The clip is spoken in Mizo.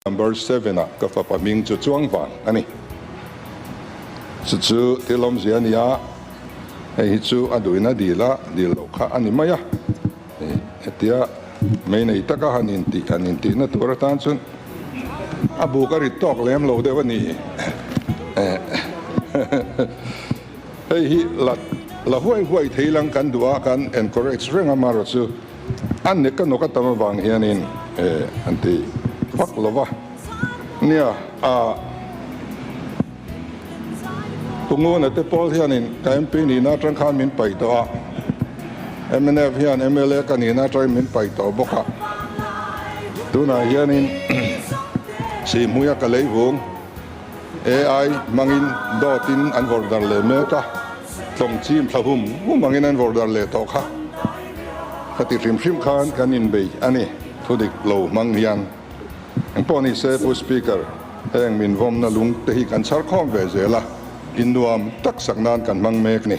Number seven-ah ka fapa hming chu chuang vang a ni. Chu chu thil awmzia a ni a, hei hi chu a duhin a dil a, dil loh kha a ni mai a. Hetia mei nei taka han intih han intihna tur atan chuan a buk a rit tawk lem lo deuh a ni. Hei hi la la huai huai thei lang kan duh a, kan encourage reng a marawh chu a nek a nawk a tam avang hianin an ti vak lo va. Nia, a Punguna te pawl hianin ka MP nihna atang khan min paih tawh a, mnf hian mla ka nihna atangin min paih tawh bawk a, tunah hianin Sihhmuia ka lei vung. AI hmangin dawtin an vawrh darh leh mek a, tlawng chim thla hum hum angin an vawrh darh leh tawh kha. Ka ti hrim hrim khan kan inbei a ni, thudik lo hmang hian. Engpawh ni se Pu Speaker, heng min vawmna lung te hi kan chhar khawm ve zel a, innuam tak sak nan kan hmang mek ni.